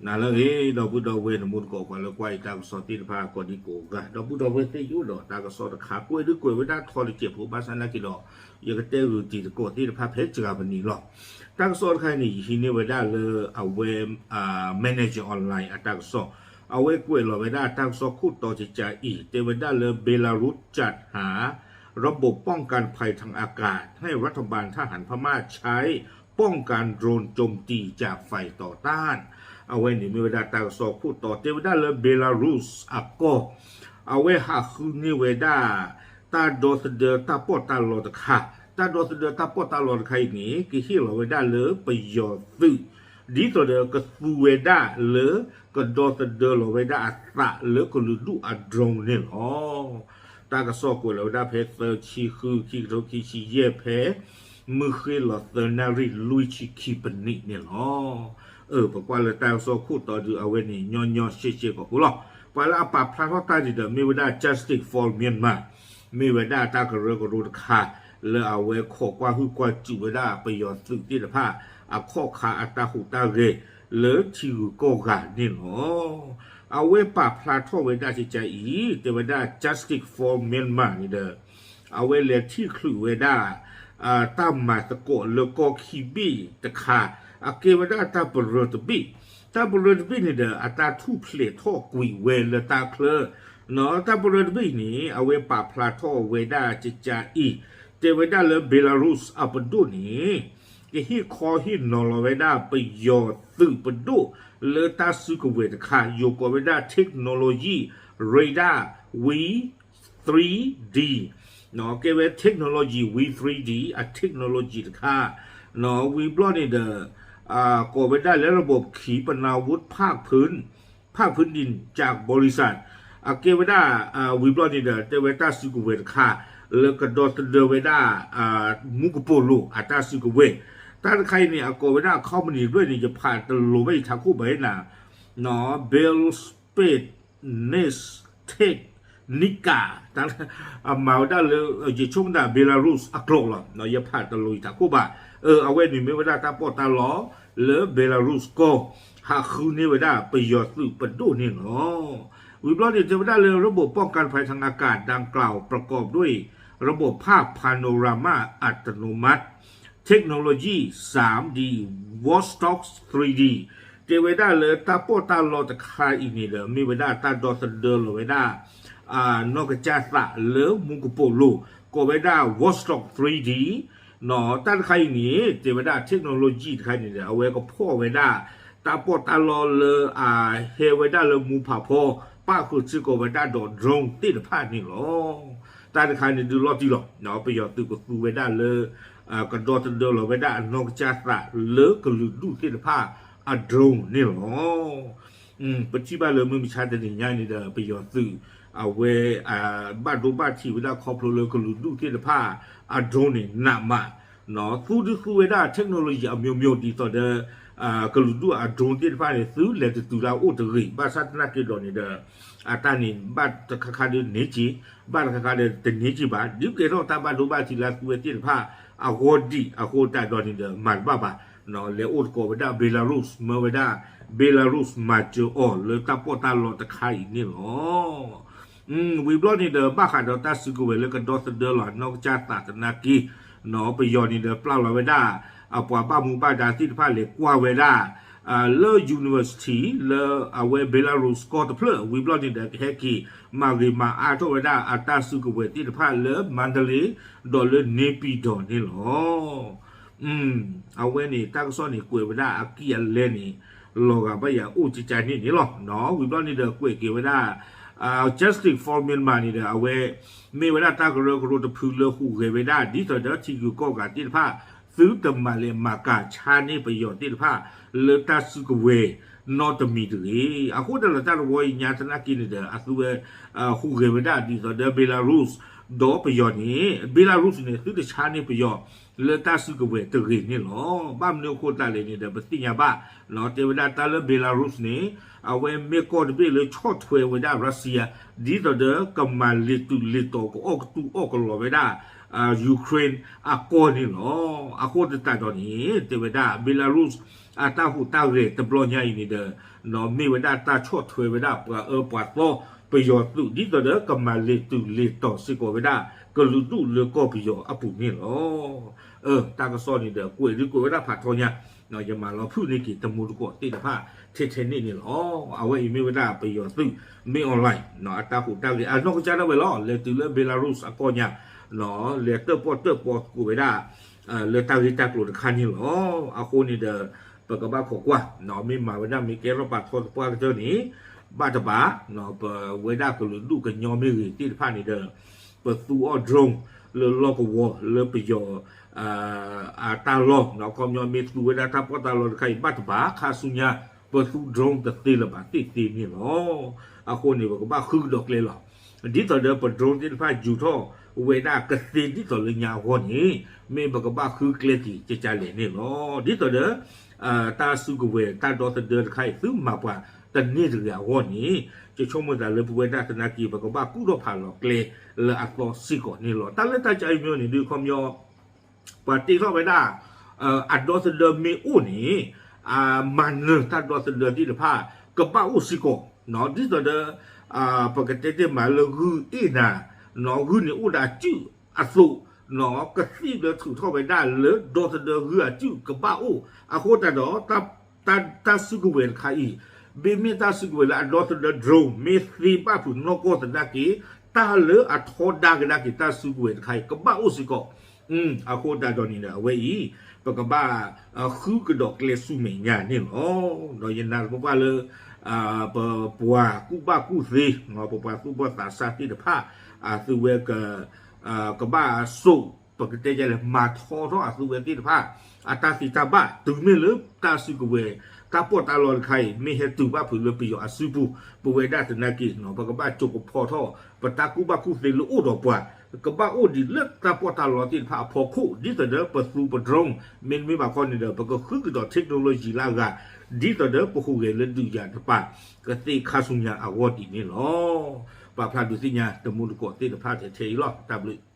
နၤလၢအဂ့ၤ ဒီပုၢ်ဒီဝဲၢ် နမူတကိး ပှၤလၢကွၢ်အံၤတၢ်ကစီၣ်သ့ၣ်တဖၣ် ကိးဒံကိးဂၤ ဒီပုၢ်ဒီဝဲၢ်သ့ၣ် ယအိၣ်ဒီးတၢ်ကစီၣ်တခါ ကွဲးဒုးကွဲးဝဲဒၣ်ထီတစဲးဖိ ဘၣ်ဆၣ်သနာ်က့ဒီး ယကတဲဂုာ်တံၤသကိးသ့ၣ်တဖၣ် ဖဲစှၤပနံၤလီၤ. တၢ်ကစီၣ်တခါအံၤန့ၣ် ယဟံးန့ၢ်ဝဲဒၣ်လၢအဝဲ Manager Online အတၢ်ကစီၣ်, အဝဲကွဲးလီၤဝဲဒၣ်တၢ်ကစီၣ်ခိၣ်တီကကးအံၤ တဲဝဲဒၣ်လၢ Belarus จัดหาระบบป้องกันภัยทางอากาศให้รัฐบาล ทหารพม่าใช้ป้องกันโดรนโจมตีจากฝ่ายต่อต้าน အဝဲန့ၣ်မ့ၢ်ဝဲဒၣ်တၢ်ကစီၣ်ခိၣ်တီ တဲဝဲဒၣ်လၢ Belarus အကီၢ် အဝဲဟးဃုန့ၢ်ဝဲဒၣ် တၢ်ဒီသဒၢတၢ်ပီးတၢ်လီတခါ, တၢ်ဒီသဒၢတၢ်ပီးတၢ်လီတခါအံၤန့ၣ် ကဟ့ၣ်လီၤဝဲဒၣ်လၢပယီၤသုး ဒ်သိးဒီးကသူဝဲဒၣ်လၢ ကဒီသဒၢလီၤဝဲဒၣ်အသးလၢကလုာ်ဒူၣ်အ drone န့ၣ်လီၤ. တၢ်ကစီၣ်ကွဲးလီၤဝဲဒၣ်ဖဲသၢဆံဃု ခံကထိခံဆံယဲၢ် ဖဲမုၢ်ဃ့ၢ်လီၤသၢနၣ်ရံၣ်လွံၢ်ဆံခံပနံးန့ၣ်လီၤ. အၢ ပကွၢ်လၢတၢ်ကစီၣ်ခိၣ်တီဒုး အဝဲန့ၣ် ညီညီရှဲရှဲကီးဖိလီၤ. ပှၤလၢအပာ်ဖျါထီၣ်တၢ်န့ၣ်ဒီး မ့ၢ်ဝဲဒၣ် Justice for Myanmar မ့ၢ်ဝဲဒၣ်တၢ်ကရၢကရိတခါ လၢအဝဲခိးကွၢ်ဟုၣ်ကွၢ်စူၣ်ဝဲဒၣ်ပယီၤသုးသ့ၣ်တဖၣ် အခီၣ်ခါအတၢ်ဟူးတၢ်ဂဲၤ လၢထံဂုၤကီၢ်ဂၤန့ၣ်လီၤ. အဝဲပာ်ဖျါထီၣ်ဝဲဒၣ်ကကးအံၤ တဲဝဲဒၣ် Justice for Myanmar န့ၣ်ဒီး အဝဲလဲၤထံၣ်ချုးဝဲဒၣ် တၢ်မၤသကိးလၢကီၢ်ခံဘ့ၣ်တခါ အကဲဝဲဒၣ်တၢ်ပရၢတဘ့ၣ်, တၢ်ပရၢတဘ့ၣ်န့ၣ်ဒီး အတၢ်ထူၣ်ဖျဲးထီၣ်ကွံာ်ဝဲလၢတၢ်ချၢ တၢ်ပရၢတဘ့ၣ်အံၤန့ၣ် အဝဲပာ်ဖျါထီၣ်ဝဲဒၣ်ကကးအံၤ တဲဝဲဒၣ်လၢ Belarus အပဒိၣ်န့ၣ် ကဟ့ၣ်ခီဟ့ၣ်နီၤလီၤဝဲဒၣ်ပယီၤသုးပဒိၣ်လၢတၢ်စုကဝဲၤတခါ ယိၤကိးဝဲဒၣ် technology radar V three D ကဲဝဲ technology V three D အ technology တခါ ဝံၤဘျီန့ၣ်ဒီး ကိးဝဲဒၣ်လၢ ระบบขีปนาวุธภาคพื้น ภาคพื้นดิน จากบริษัท အကဲဝဲဒၣ် ဝံၤဘျီန့ၣ်ဒီး တဲဝဲတၢ်စုကဝဲၤတခါ လၢကဒီသဒၢဝဲဒၣ် မူကပိာ်လိၤအတၢ်စုကဝဲၤ တၢ်တခါအံၤန့ၣ် အကိးဝဲဒၣ် company တဖျၢၣ်န့ၣ် ယဖးတလိၤဘၣ်ယထးခိၣ်ဘၣ်နၤ Belspace Nest Technica အမၤဝဲဒၣ်လၢ ယဆိကမိၣ်တၢ် Belarus အကျိာ်လီၤ ယဖးတလိၤယထးခိၣ်ဘၣ်. အဝဲန့ၣ်မ့ၢ်ဝဲဒၣ်တၢ်ပီးတၢ်လီလၢ Belarus ကီၢ် ဟးဃုန့ၢ်ဝဲဒၣ်ပယီၤသုးပဒိၣ်န့ၣ်လီၤ. ဝံၤဘျီန့ၣ် တဲဝဲဒၣ်လၢ ระบบป้องกันภัยทางอากาศดังกล่าวประกอบด้วยระบบภาพ panorama อัตโนมัติ technology สาม D Vostok three D တဲဝဲဒၣ်လၢတၢ်ပီးတၢ်လီတခါအံၤန့ၣ်ဒီး မ့ၢ်ဝဲဒၣ်တၢ်ဒီသဒၢလီၤဝဲဒၣ် နီၢ်ကစၢ်သးလၢမူကပိာ်လိၤ ကိးဝဲဒၣ် Vostok three D တၢ်တခါအံၤန့ၣ် တဲဝဲဒၣ် technology တခါန့ၣ်ဒီး အဝဲကဖီၣ်ဝဲဒၣ် တၢ်ပီးတၢ်လီလၢအဟဲဝဲဒၣ်လၢမူဖးဖီ ပၣ်ဃုာ်စ့ၢ်ကီးဝဲဒၣ်ဒီး drone သ့ၣ်တဖၣ်န့ၣ်လီၤ. တၢ်တခါန့ၣ်ဒုးလီၤတံၢ်လီၤ ပယီၤသုးကသူဝဲဒၣ်လၢ ကဒီသဒၢလီၤဝဲဒၣ်အနီၢ်ကစၢ်သးလၢကလုာ်ဒူၣ်သ့ၣ်တဖၣ်အ drone န့ၣ်လီၤ. ပထံၣ်ဘၣ်လၢမုၢ်မဆါတနံၤညါန့ၣ်ဒီး ပယီၤသုး အဝဲ ဘၣ်ဒိဘၣ်ထံးဝဲဒၣ်ခီဖျိလၢကလုာ်ဒူၣ်သ့ၣ်တဖၣ်အ drone န့ၣ် နးမး သူဒုးသူဝဲဒၣ် technology အမျိုးမျိုး ဒ်သိးဒီး ကလုာ်ဒူၣ်အ drone သ့ၣ်တဖၣ်န့ၣ် သုလဲၤတတုၤလၢအအိၣ်တဂ့ၤ ဘၣ်ဆၣ်သနာ်က့ဒီးန့ၣ်ဒီး အတၢ်န့ၣ် ဘၣ်တခါခါဒီးန့ၢ်က့ၤ ဘၣ်တခါခါဒီးတန့ၢ်က့ၤဘၣ် ဒ်ကဲထီၣ်တၢ်ဘၣ်ဒိဘၣ်ထံးလၢသူဝဲသ့ၣ်တဖၣ် အဂီၢ်ဒံးအဃိတးဒီးန့ၣ်ဒီး မၤတဘၣ်ဘၣ် လဲၤအိၣ်သကိးဝဲဒၣ် Belarus မၢဝဲဒၣ် Belarus မၤစၢၤအီၤလၢတၢ်ပီးတၢ်လီတခါအံၤန့ၣ်လီၤ. ဝံၤဘျီန့ၣ်ဒီး ဘၣ်ဃးဒီးတၢ်စုကဝဲၤလၢကဒီသဒၢလီၤနီၢ်ကစၢ်သးသနာ်က့ ပယီၤန့ၣ်ဒီးပျၢ်လီၤဝဲဒၣ် အပှၤဘၣ်မူဘၣ်ဒါသ့ၣ်တဖၣ်လဲၤကွၢ်ဝဲဒၣ် လၢ university လၢအဝဲ Belarus ကီၢ်တဖျၢၣ် ဝံၤဘျီန့ၣ်ဒီးကဟဲက့ၤ မၤဂ့ၤမၤအါထီၣ်ဝဲဒၣ်အတၢ်စုကဝဲၤသ့ၣ်တဖၣ်လၢ Mandalay ဒီးလၢ နေပြည်တော် န့ၣ်လီၤ. အဝဲန့ၣ် တၢ်ကစီၣ်န့ၣ် ကွဲးဝဲဒၣ်အကံၢ်အလဲန့ၣ် လီၤဂာ်ဘၣ်ယၤအိၣ်ကကန့ၣ်န့ၣ်လီၤ. ဝံၤဘျီန့ၣ်ဒီးကွဲးက့ၤဝဲဒၣ် Justice for Myanmar န့ၣ်ဒီး အဝဲ မ့ၢ်ဝဲဒၣ်တၢ်ကရၢကရိတဖုလၢဟူးဂဲၤဝဲဒၣ် ဒ်သိးဒီးထံဂုၤကီၢ်ဂၤသ့ၣ်တဖၣ် သုတမၤလဲၤမၤကၤဆါန့ၢ်ပယီၤသ့ၣ်တဖၣ် လၢတၢ်စုကဝဲၤနီတမံၤတဂ့ၤ. အဃိဒီးလၢတၢ်တဝီအံၤညါသနာ်က့န့ၣ်ဒီး အသုဝဲ ဟူးဂဲၤဝဲဒၣ်ဒ်သိးဒီး Belarus ဒီးပယီၤန့ၣ် Belarus န့ၣ် သုတဆါန့ၢ်ပယီၤ လၢတၢ်စုကဝဲၤတဂ့ၤန့ၣ်လီၤ. ဘၣ်မနုၤအဃိသတးလဲၣ်န့ၣ်ဒီး ပသ့ၣ်ညါဘၣ် တဲဝဲဒၣ်တၢ်လၢ Belarus န့ၣ် အဝဲမ့ၢ်ကီၢ်တဘ့ၣ်လၢဆီၣ်ထွဲဝဲဒၣ် Russia ဒ်သိးဒီးကမၤလ့ၤတုၤလ့ၤတီၤ ကအီၣ်ကတူၢ်အီၣ်ကလီၤဝဲဒၣ် Ukraine အကီၢ်န့ၣ်လီၤ. အဃိသတးဒီးန့ၣ် တဲဝဲဒၣ် Belarus အတၢ်ဟူးတၢ်ဂဲၤတဘျီညါအံၤန့ၣ်ဒီး မ့ၢ်ဝဲဒၣ်တၢ်ဆီၣ်ထွဲဝဲဒၣ်ပှၤအၢပှၤသီပယီၤသုး ဒ်သိးဒီးကမၤလဲၤတုၤလဲၤတီၤစ့ၢ်ကီးဝဲဒၣ်ကလုာ်ဒူၣ်လၢကီၢ်ပယီၤအပူၤန့ၣ်လီၤ. အၢ တၢ်ကစီၣ်န့ၣ်ဒီး ကွဲးဒုကွဲးဝဲဒၣ်ဖးထီညါ ယမၤလီၤဖုၣ်န့ၢ်က့ၤတမူတကိးသ့ၣ်တဖၣ်ထဲထဲန့ၣ်န့ၣ်လီၤ. အဝဲအံၤမ့ၢ်ဝဲဒၣ်ပယီၤသုး မ့ၢ် online အတၢ်ဟူးတၢ်ဂဲၤအနီၢ်ကစၢ်ဒၣ်ဝဲလီၤ. လဲၤတုၤလၢ Belarus အကီၢ်ညါ လဲၤတၢၣ်ပီၣ်တၢၣ်ပီသကိးဝဲဒၣ် လၢတၢ်ဂ့ၢ်တၢ်ကျိၤတခါန့ၣ်လီၤ. အဃိန့ၣ်ဒီး ပကဘၣ်ခိးကွၢ် မ့ၢ်မၤဝဲဒၣ်မ့ၢ်ကဲထီၣ်ပာ်ထီသပှၢ်ကတၢၢ်န့ၣ် ဘၣ်တဘၣ် ပဝဲဒၣ်ကလုာ်ဒူၣ်ကညီမ့ၢ်ဂ့ၤသ့ၣ်တဖၣ်န့ၣ်ဒီး ပသူအီၣ် drone လၢလီၢ်ကဝီၤလၢပယီၤ အတၢ်လီၢ် ခီပညီမ့ၢ်သူဝဲဒၣ်တၢ်ပီးတၢ်လီတခါအံၤ ဘၣ်တဘၣ် ခါဆူညါ ပသူ drone တသ့လၢၤဘၣ်သ့ၣ်သ့န့ၣ်လီၤ. အဃိန့ၣ် ပကဘၣ်ဃုကဒီးကျဲလီၤ. ဒ်သိးဒီးပ drone သ့ၣ်တဖၣ်ယူၤထီၣ်ဝဲဒၣ်ကသ့ဒ်သိးလၢညါအဂီၢ်န့ၣ် မ့ၢ်ပကဘၣ်ဃုကျဲက့ၤကကလဲာ်န့ၣ်လီၤ. ဒ်သိးဒီး တၢ်စုကဝဲၤတၢ်ဒီသဒၢတခါအံၤ သုမၤပှၤတန့ၢ်တဂ့ၤအဂီၢ်န့ၣ် ယဆိကမိၣ်သးလၢပဝဲဒၣ်သနာ်က့ ပကဘၣ်ကူၣ်ထီၣ်ဖးလီၤကျဲလၢအသီစ့ၢ်ကီးန့ၣ်လီၤ. တၢ်လၢတၢ်ကါအံၤမ့ၢ်န့ၣ်ဒုး ခီပညီ ပှၤတ့ထီၣ်ဝဲဒၣ် အဒီသဒၢမ့ၢ်အိၣ်န့ၣ် မၤနၢၤတၢ်ဒီသဒၢသ့ၣ်တဖၣ် ကဘၣ်အိၣ်စ့ၢ်ကီး ဒ်သိးဒီး ပကတဲတ့ၢ်မးလၢဂုၢ်အ့ၣ်နၤ ဂုၢ်န့ၣ်အိၣ်ဒီးအစုၣ်အသိး ကသံၣ်လၢထုးထီၣ်ဝဲဒၣ်လၢဒီသဒၢဂုၢ်အစုၣ်ကဘၣ်အိၣ် အဃိသတးဒီး တၢ်စုကဝဲၤတခါအံၤ မ့မ့ၢ်တၢ်စုကဝဲၤလၢအဒီသဒၢ drone မ့ၢ်သ့ဘၣ်ဖုးနီၢ်ကီၢ်သနာ်က့ တၢ်လၢအထီဒါကဒါက့ၤတၢ်စုကဝဲၤတခါအံၤ ကဘၣ်အိၣ်စ့ၢ်ကီး အဃိသတးဒီးန့ၣ်ဒီး အဝဲအံၤ ပကဘၣ်ဃုကဒီးကျဲဆူမဲာ်ညါန့ၣ်လီၤ. ဒီးယနာ်သပှၢ်ပှၢ်လၢ ပပှၤကူၣ်ဘၣ်ကူၣ်သ့ ပပှၤသူၣ်ဘီၣ်သးစၢ်သ့ၣ်တဖၣ် အသုဝဲ ကဘၣ်စိာ် ပကတဲယလဲၣ် မၤထီထီၣ်အသုဝဲသ့ၣ်တဖၣ် အတၢ်သ့တၢ်ဘၣ် တုၤမ့ၢ်လၢတၢ်စုကဝဲၤ တၢ်ပီးတၢ်လီတခါအံၤ မ့ၢ်ဟဲတုၤဘၣ်ဖုးလၢပယီၤအစုပူၤ ပဝဲဒၣ်သနာ်က့ ပကဘၣ်စိာ်ကဖီထီၣ် ပတၢ်ကူၣ်ဘၣ်ကူၣ်သ့လၢအိၣ်ဒီးပှၤ ကဘၣ်အိၣ်ဒံးလၢတၢ်ပီးတၢ်လီသ့ၣ်တဖၣ်အဖီခိၣ် ဒ်သိးဒီးပသူပ drone မ့တမ့ၢ်ဘၣ်ခီန့ၣ်ဒီး ပကဃုကဒီး technology လၢအဂၤ ဒ်သိးဒီးပဟူးဂဲၤလၢဒုးယၤတပၤ ကသ့ခါဆူညါအဂီၢ်ဒ်န့ၣ်လီၤ. ပာ်ဖျါဒုးသ့ၣ်ညါတမူတကိးသ့ၣ်တဖၣ်ထဲထဲအံၤလီၤ. တၢ်ဘျုး